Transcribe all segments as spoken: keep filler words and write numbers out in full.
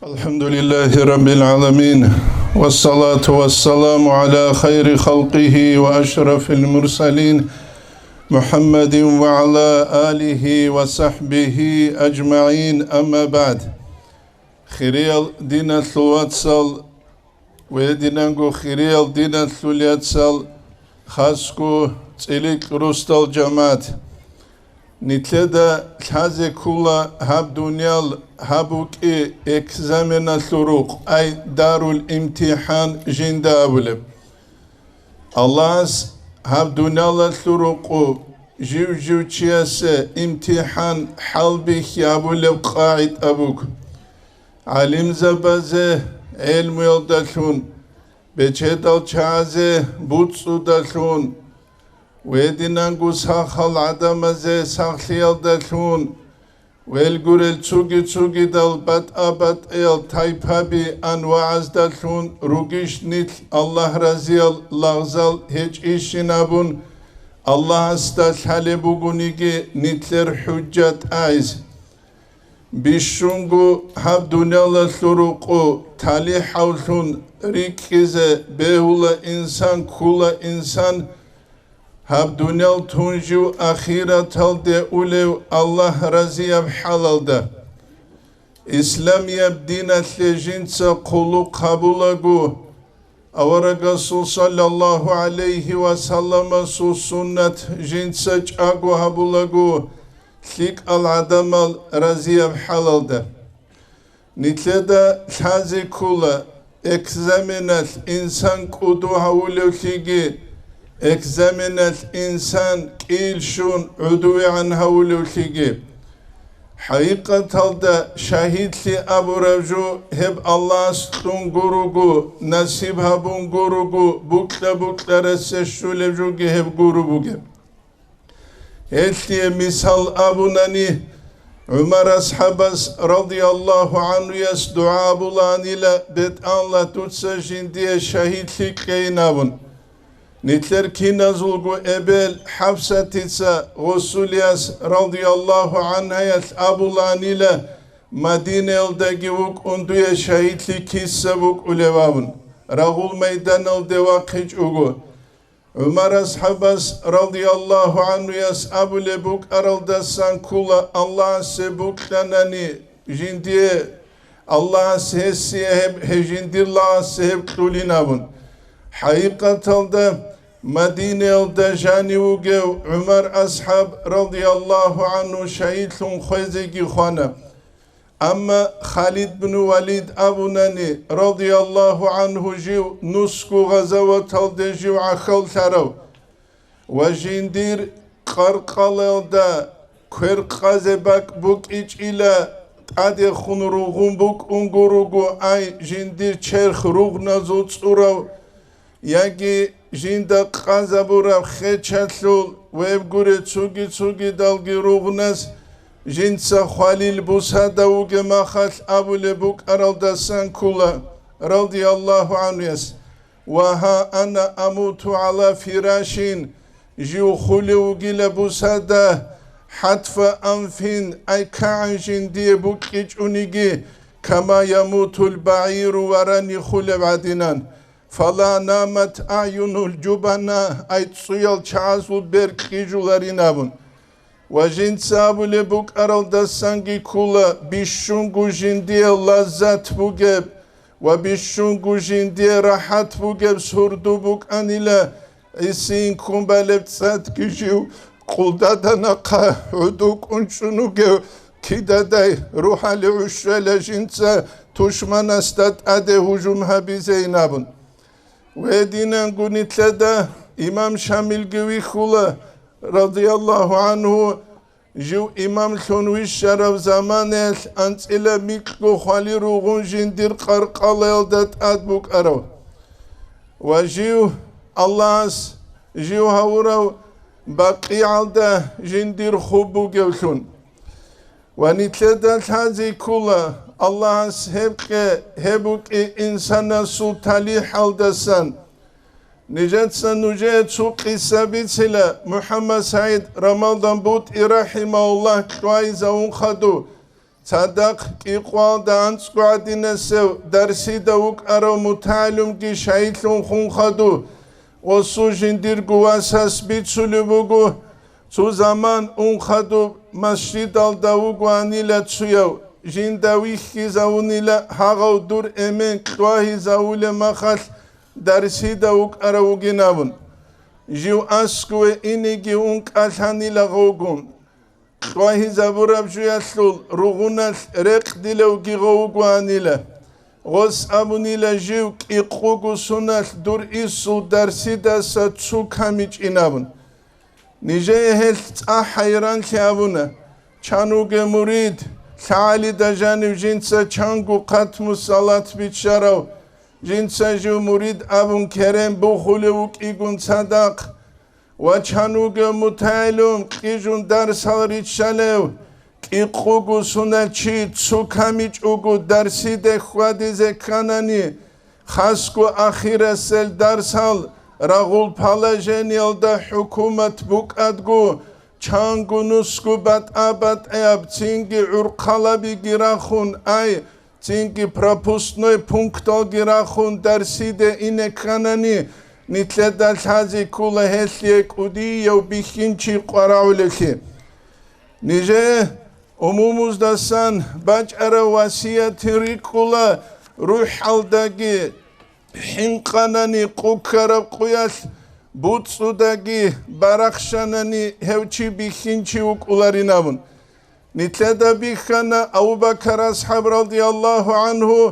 الحمد لله رب العالمين، والصلاة والسلام على خير خلقه وأشرف المرسلين محمد وعلى آله وصحبه أجمعين، أما بعد. Хириял диналъул вацал ва гьединанго хириял диналъул яцал, хасго цӀиликь русдал жамагӀат. Нилъеда лъазе ккола гьаб дуниял гьаб букӀи экзаменалъул рукъ, ай дарул имтихӀан жинда абулеб. Аллагьас гьаб дуниялалъул рукъу жив-жив чиясе имтихӀан хӀалбихьи абулеб къагӀида буго. ГӀалимзабазе гӀелмуялдалъун, бечедал чагӀазе буцӀцӀудалъун, гьединанго сахал гӀадамазе сахлъиялдалъун, велгурел цуги-цугидал батӀа-батӀиял тайпаби анвагӀаздалъун ругищ нилъ Аллагь разиял лагъзал гьечӀищин абун, Аллагьасда лъалеб бугониги нилъер хӀужжат айс. Бищунго гьаб дуниялалъул рукъу талихӀавлъун рикӀкӀизе бегьула инсан, ккула инсан гьаб дуниял тун жив ахираталде улев Аллагь разияб хӀалалда. Исламияб диналъе жинца хъулухъ гьабулаго, аварагасул саллаллагьу гӀалайгьи ва салламасул суннат жинца чӀаго гьабулаго, лъикӀал гӀадамал разияб хӀалалда. Нилъеда лъазе ккола экзаменалъ инсан кӀуду гьавулевлъиги, экзаменалъ инсан кӀийлъун гӀудувегӀан гьавулевлъиги. ХӀакъикъаталда шагьидлъи абураб жо гьеб Аллагьас кьун гуруго, насиб гьабун гуруго, букьа-букьарасе щулеб жоги гьеб гуру бугеб. Гьелъие мисал абунани, ГӀумар асхӀабас радияллагьу гӀанхуяс дугӀа абулаанила, бетӀанла дуца жиндие шагьидлъи кьейин абун. Нилъер киназулго эбел ХӀафсатица гъусулияс радияллагьу гӀанхаялъ абулаанила, Мадинаялдаги вукӀун дуе шагьидлъи киса букӀулев абун, рагъул майданалде вахъичӀого. ГӀумар асхӀабас радияллагьу гӀанхуяс абулеб букӀаралдасан ккула Аллагьасе букьанани жиндие, Аллагьас гьесие гьеб, гьеб жиндир лагъасе гьеб кьулин абун. ХӀакъикъаталда Мадинаялда жанив вугев ГӀумар асхӀаб радияллагьу гӀанху шагьидлъун хвезеги хвана. Амма Халид бну Валид абунани, радияллагьу гӀанху, жив нусго гъазаваталде жив гӀахьаллъарав ва жиндир къаркъалаялда квер къазе бакӀ букӀичӀила, тӀадехун ругъун букӀун гуруго, ай жиндир черх ругъназул цӀурав, яги жинда къазабураб хечалъул вебгуре цуги-цугидалги ругънас жинца хвалил бусада вугеб махалъ абулеб букӀаралдасан ккула, радияллагьу гӀанхуяс: «Ва гьа ана амуту гӀала фирашин», жив хулев вугила бусада, хӀатфа анфин, ай кагӀан жиндие букьичӀониги, кама ямутул багӀиру варани хулеб гӀадинан. «Фала намат аъюнул жубана», ай цӀуял чагӀазул бер кьижуларин абун. Ва жинца абулеб букӀаралдасанги ккула, бищунго жиндие лаззат бугеб ва бищунго жиндие рахӀат бугеб сурду букӀанила, гӀисин ккун балеб цӀадги жив къулдада нахъа гӀуду кӀунчӀун вугев кидадай рухӀали гӀушала жинца тушманасда тӀаде гьужум гьабизейин абун. Гьединанго нилъеда имам Шамилги вихьула, радияллагьу гӀанху, жив имамлъун вищарав заманаялъ анцӀила микьго хвали ругъун жиндир къаркъалаялда тӀад букӀарав. Ва жив, Аллагьас жив гьавурав, БакъигӀалда жиндир хъуб бугевлъун. Ва нилъеда лъазе ккула, Аллагьас гьеб кье, гьеб букӀи инсанасул талихӀалдасан. Нижеца нужее цо къиса бицила, МухӀаммад СагӀид Рамадан БутӀи рахӀимагьуллагь кьвайзавун хадув. Цадахъ кӀикъоялда анцӀго гӀадинасев дарсида вукӀарав мутагӀалимги шагьидлъун хун хадуб, гъосул жиндирго васас бицулеб буго, цо заман ун хадуб масжидалда вугоанила цояв, жинда вихьизавунила гьагъав дур эмен кьвагьизавулеб махалъ дарсида вукӀарав вугин абун. Жив аскӀове инеги ун кӀалъанила гъовгун. Кьвагьизабураб жуялъул ругъуналъ рекъдилевги гъов вугоанила. Гъос абунила жив кӀикъуго суналъ дур иссул дарсидаса цо камичӀин абун. Нижее гьелъ цӀа хӀайранлъи абуна. Чан вугев мурид, лъагӀалида жанив жинца чанго хъатму салат биччарав, жинца жив мурид абун керен бухулев вукӀигун цадахъ, ва чан вугев мутагӀилум кьижун дарсал риччалев, кӀикъуго суналъ чи цо камичӀого дарсиде хьвадизе кканани, хасго ахирасел дарсал рагъул положениялда хӀукумат букӀадго, чанго нусго батӀа-батӀаяб цинги гӀурхъалабиги рахун, ай, цинги пропускной пункталги рахун дарсиде ине кканани, нилъеда лъазе ккола гьелъие кӀудияв бихьинчи къварагӀулевлъи. Нижее умумуздасан бачӀарав васиятин рикӀкӀула, рухӀалдаги хӀинкъанани къуккараб къуялъ, буцӀцӀудаги барахщанани гьев чи бихьинчи вукӀуларин абун. Нилъеда бихьана Абу Бакар асхӀаб радияллагьу гӀангьу,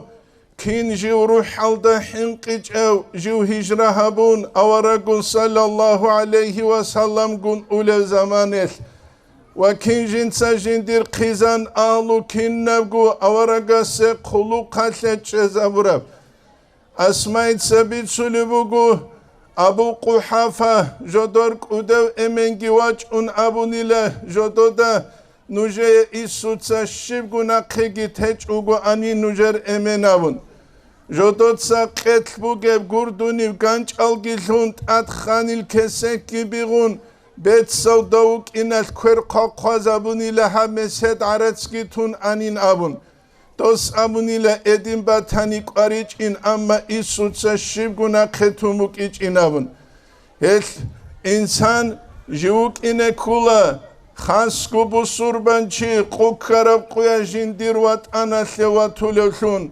кин жив рухӀалда хӀинкъичӀев, жив гьижра гьабун, авараггун саллаллагьу гӀалайгьи ва салламгун улев заманалъ, ва кин жинца жиндир хъизан агьлу кинабго аварагасе хъулухъалъе чӀезабураб. Асмаица бицулеб буго, Абу Къухьафа жодор кӀудев эменги вачӀун абунила жодода, нужее Иисуца щибго нахъеги течӀ вугоани нужер эмен абун. Жодоца къелъ бугеб гурдунив ганчӀалги лъун, тӀад ханил кесекги бигъун, бецав дов вукӀиналъ квер хъвахъвазабунила гьаб месед гӀарацги тун анин абун. Дос абунила эдин батани кӀваричӀин, амма Иисуца щибго нахъе тун букӀичӀин абун. Гьелъ инсан жив вукӀине ккула, хасго бусурбанчи къуккараб къуя жиндир ватӀаналъе ватулевлъун,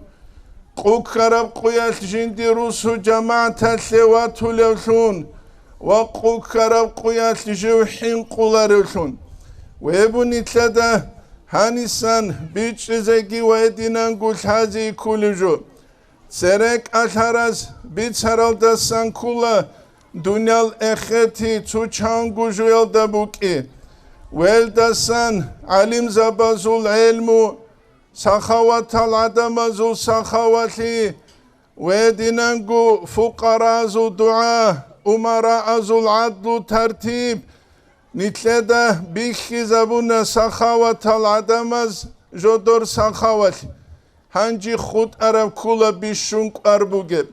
къуккараб къуялъ жиндир русу-жамагӀаталъе ватулевлъун ва къуккараб къуялъ жив хӀинкъуларевлъун. Вебу нилъеда гьанисан бичӀчӀизеги ва гьединанго лъази ккулев жо. Цере кӀалъараз бицаралдасан ккула дуниял эхети цо чанго жуялда букӀи. Велдасан гӀалимзабазул гӀелму, сахаватал гӀадамазул сахавалъи, гьединанго фукъаразул дугӀа, умараазул гӀадлу тартиб, нилъеда бихьизабуна сахаватал гӀадамаз жодор сахавалъ. Гьанже хутӀараб ккула бищун кӀвар бугеб.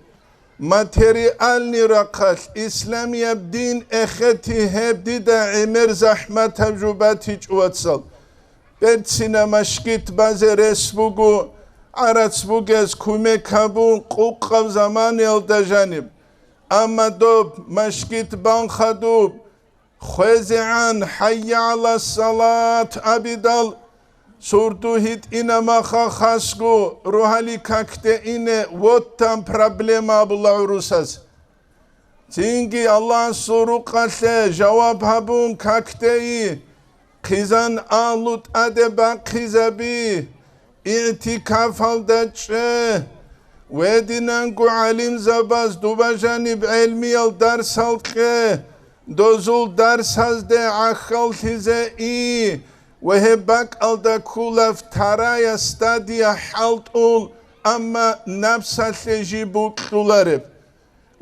Материальный рахъалъ исламияб дин эхети гьеб дида гӀемер захӀматаб жо батичӀо, вацал. Берцина машгит базе рес буго, гӀарац бугез кумек гьабун, къукъаб заманаялда жаниб. Амма доб машгит бан хадуб, хвезегӀан «ХӀайя гӀала салат» абидал, сурду гьитӀина маха хасго рогьали какде ине, вот там проблема абула гӀурусаз. Цинги Аллагьасул рукъалъе жаваб гьабун какде и, хъизан агьлу тӀаде бахъизаби, игӀтикафалда чӀе, гьединанго гӀалимзабаз дуба жаниб гӀелмиял дарсал кье, дозул дарсазде гӀахьаллъизе и, ва гьеб бакӀалда ккула вторая стадия хӀалтӀул, амма напсалъе жиб букьулареб.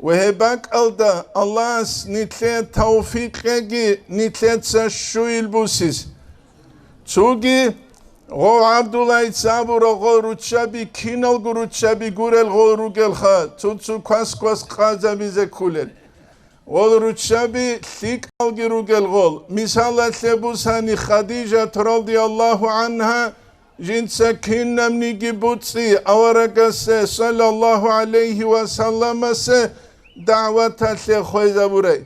Ва гьеб бакӀалда Аллагьас нилъее тавфикъ кьеги, нилъеца щуил бусис. Цоги гъов ГӀабдуллагьица абура, гъол руччаби киналго руччаби гурел гъол ругелха, цо-цо квас-квас къазабизе кколел. Гъол руччаби лъикӀалги ругел гъол. Мисалалъе бусани, Хадижат радияллагьу гӀангьа Жинца кинабниги буцӀцӀи аварагасе, саллаллагьу гӀалайгьи ва салламасе, дагӀваталъе хвезабурай.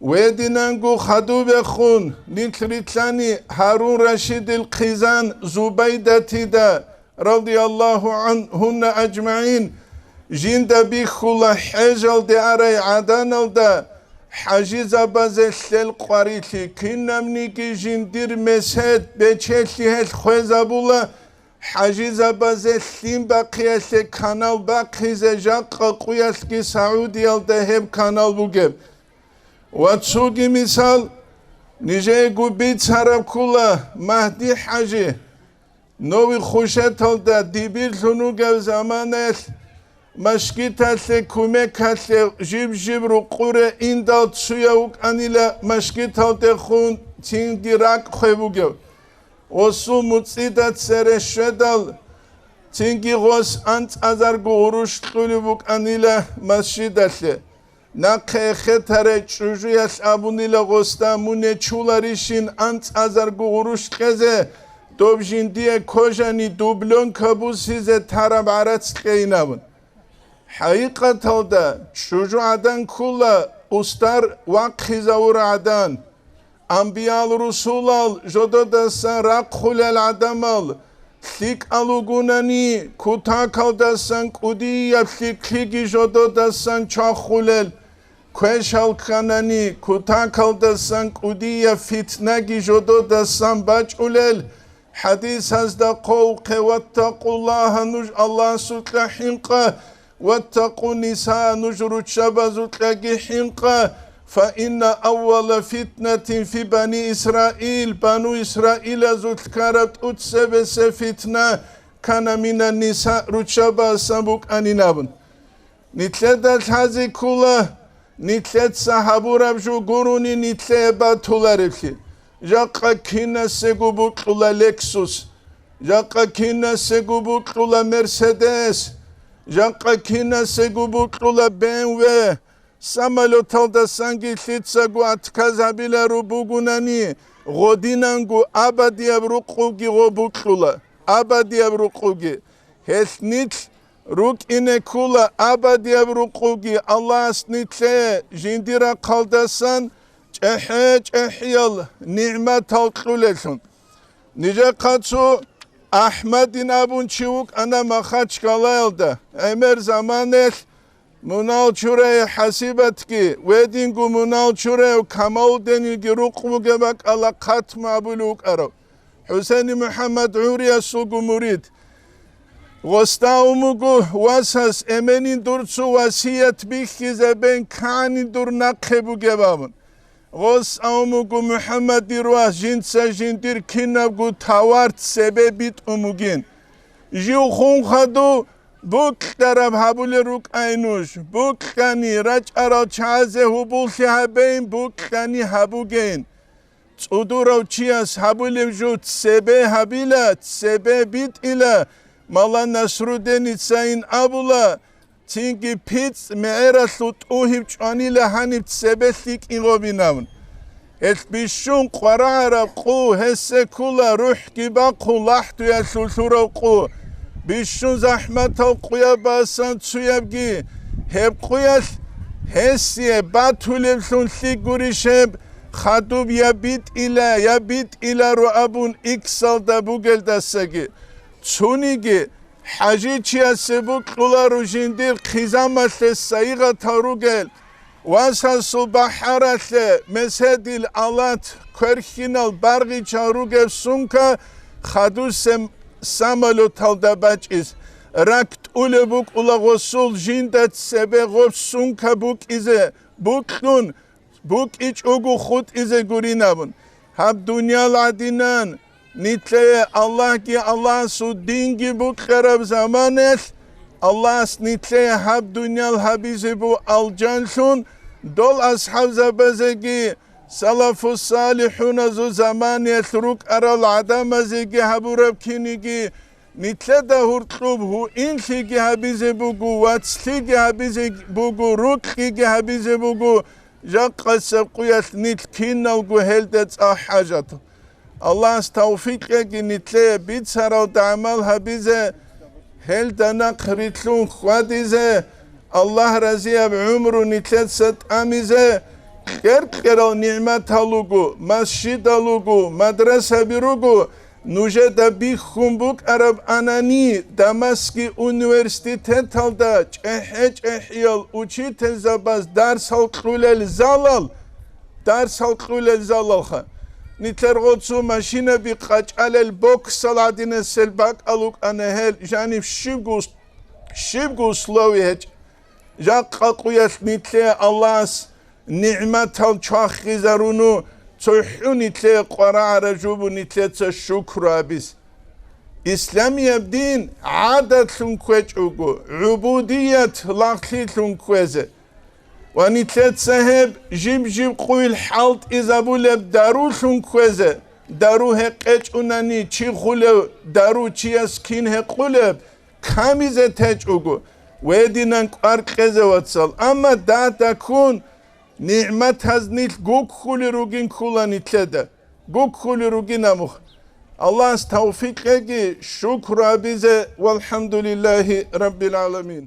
Гьединанго хадубехун нилъ рилълъани Гьарун Рашидил хъизан Зубайдатида, радияллагьу гӀангьунна ажмагӀин, жинда бихьула хӀежалде арай гӀаданалда, хӀажизабазе лъел къварилъи, кинабниги жиндир месед бечелъи гьелъ хвезабула, хӀажизабазе лъим бахъиялъе канал бахъизе жакъа къуялъги Саудиялда гьеб канал бугеб. Ва цоги мисал, нижеего бицараб ккула Магьди-хӀажи. Новый Хушеталда дибирлъун вугев заманаялъ машгиталъе кумекалъе жиб-жиб рукъуре индал цуяв вукӀанила машгиталдехун цинги ракӀ хвеб бугев. Гъосул муцӀида цере щведал, цинги гъос анцӀазарго гъурущ кьулеб букӀанила масжидалъе. Нахъе эхетарай чӀужуялъ абунила гъосда мун нечуларищин анцӀазарго гъурущ кьезе, доб жиндие кожани дублёнка бусизе тараб гӀарац кьейин абун. ХӀакъикъаталда, чӀужугӀадан ккула устар вахъизавургӀадан. Амбиял-русулал жододасан рахъулел гӀадамал лъикӀал вугунани, кутакалдасан кӀудияб лъикӀлъиги жододасан чвахулел, квешал кканани, кутакалдасан кӀудияб фитнаги жододасан бачӀулел, хӀадисазда хъвалухъе: «Ваттакъуллагьа», нуж Аллагьасукьа хӀинкъа, «Ваттакъу нниса», нуж руччабазукьаги хӀинкъа, «фа инна аввала фитнатин фи бани Исраил», бану Исраилазулъ ккараб тӀуцебесеб фитна кана мина нниса, руччабасан букӀанин абун. Нилъеда лъазе ккола, нилъеца гьабураб жо гурони нилъее батулареблъи. Жакъа кинасего букьула Lexus, жакъа кинасего букьула Mercedes, жакъа кинасего букьула Б М В. Самолеталдасанги лъицаго отказ гьабиларо бугунани, гъодинанго абадияб рукъуги гъо букьула, абадияб рукъуги. Гьелъ нилъ рукӀине ккула абадияб рукъуги Аллагьас нилъее жиндир рахъалдасан чӀехӀе-чӀехӀиял нигӀматал кьулелъун. Нижехъа цо АхӀмадин абун чи вукӀана Махачкалаялда, гӀемер заманаялъ мунал чурай ХӀасибатги, гьединго мунал чурай Камалуддинилги рукъ бугеб бакӀалда хатму абулев вукӀарав, ХӀусейни МухӀаммад ГӀуриясулго мурид. Гъосда абун буго васас: «Эменин дур цо васият бихьизабен, кани дур нахъе бугеб», – абун. Гъос абун буго: «МухӀаммад, дир вас, жинца жиндир кинабго тавар цебе битӀун бугин. Жив хун хадув букьараб гьабулел рукӀай нуж. Букьани, рачӀарал чагӀазе гьубуллъи гьабейин, букьани гьабугейин. ЦӀудурав чияс гьабулеб жо цебе гьабила, цебе битӀила, Мала Насруддиницайин абула, цинги пицӀ мегӀералъул тӀугьиб чӀванила гьаниб цебе лъикӀин гъобинавун. Гьелъ бищун къварагӀараб къу, гьесде ккула рухӀги бахъун лахӀдуялъул лъурав къу, бищун захӀматал къуяб басан цуябги, гьеб къуялъ гьесие батулеблъун лъикӀ гурищ гьеб, хадуб я битӀила, я битӀиларо абун иксалда бугелдасаги». Цониги хӀажичиясе букьуларо жиндир хъизамалъе сайигъатал ругел, васасул бахӀаралъе меседил алат, кверхинал баргъичал ругеб сумка хадусеб самолеталда бачӀиз, ракӀ тӀулеб букӀула гъосул жинда цебе гъоб сумка букӀизе, букьун, букӀичӀого хутӀизе гурин абун. Гьаб дуниял гӀадинан, нилъее Аллагьги Аллагьасул динги букьараб заманаялъ, Аллагьас нилъее гьаб дуниял гьабизе бу алжанлъун, дол асхӀабзабазеги, салафус-салихӀуназул заманаялъ рукӀарал гӀадамазеги гьабураб киниги, нилъеда гьуркьуб гьуинлъиги гьабизе буго, вацлъиги гьабизе буго, рукьиги гьабизе буго, жакъасеб къуялъ нилъ киналго гьелда цӀа хӀажат. Аллагьас тавфикъ кьеги нилъее бицаралда гӀамал гьабизе, гьелда нахърилълъун хьвадизе, Аллагь разияб гӀумру нилъеца тӀамизе, кьер-кьерал нигӀматал руго, масжидал руго, мадрасаби руго, нужеда бихьун букӀараб анани, Дамаскги университеталда чӀехӀе-чӀехӀиял учительзабаз дарсал кьулел залал, дарсал кьулел залалха. Нилъер гъоцу машинаби къачӀалел боксал гӀадинасел бакӀал рукӀана гьел, жаниб щибго ус-, щибго условие гьечӀ. Жакъа къуялъ нилъее Аллагьас нигӀматал чвахизаруну, цохӀо нилъее къварагӀара жубу нилъеца шукру абиз. Исламияб дин гӀадатлъун кквечӀого, гӀубудият лагълъилъун кквезе. Ва нилъеца гьеб жиб-жиб къуйил хӀалтӀизабулеб дарулъун кквезе, дару гьекъечӀунани чи хулев, дару чияс кин гьекъулеб, камизе течӀого, гьединан кӀвар кьезе, вацал. Амма дагьдаккун нигӀматаз нилъ гуккули ругин ккула нилъеда. Гуккули ругин амух. Аллагьас тавфикъ кьеги шукру абизе, валхӀамдулиллагьи раббил гӀаламин.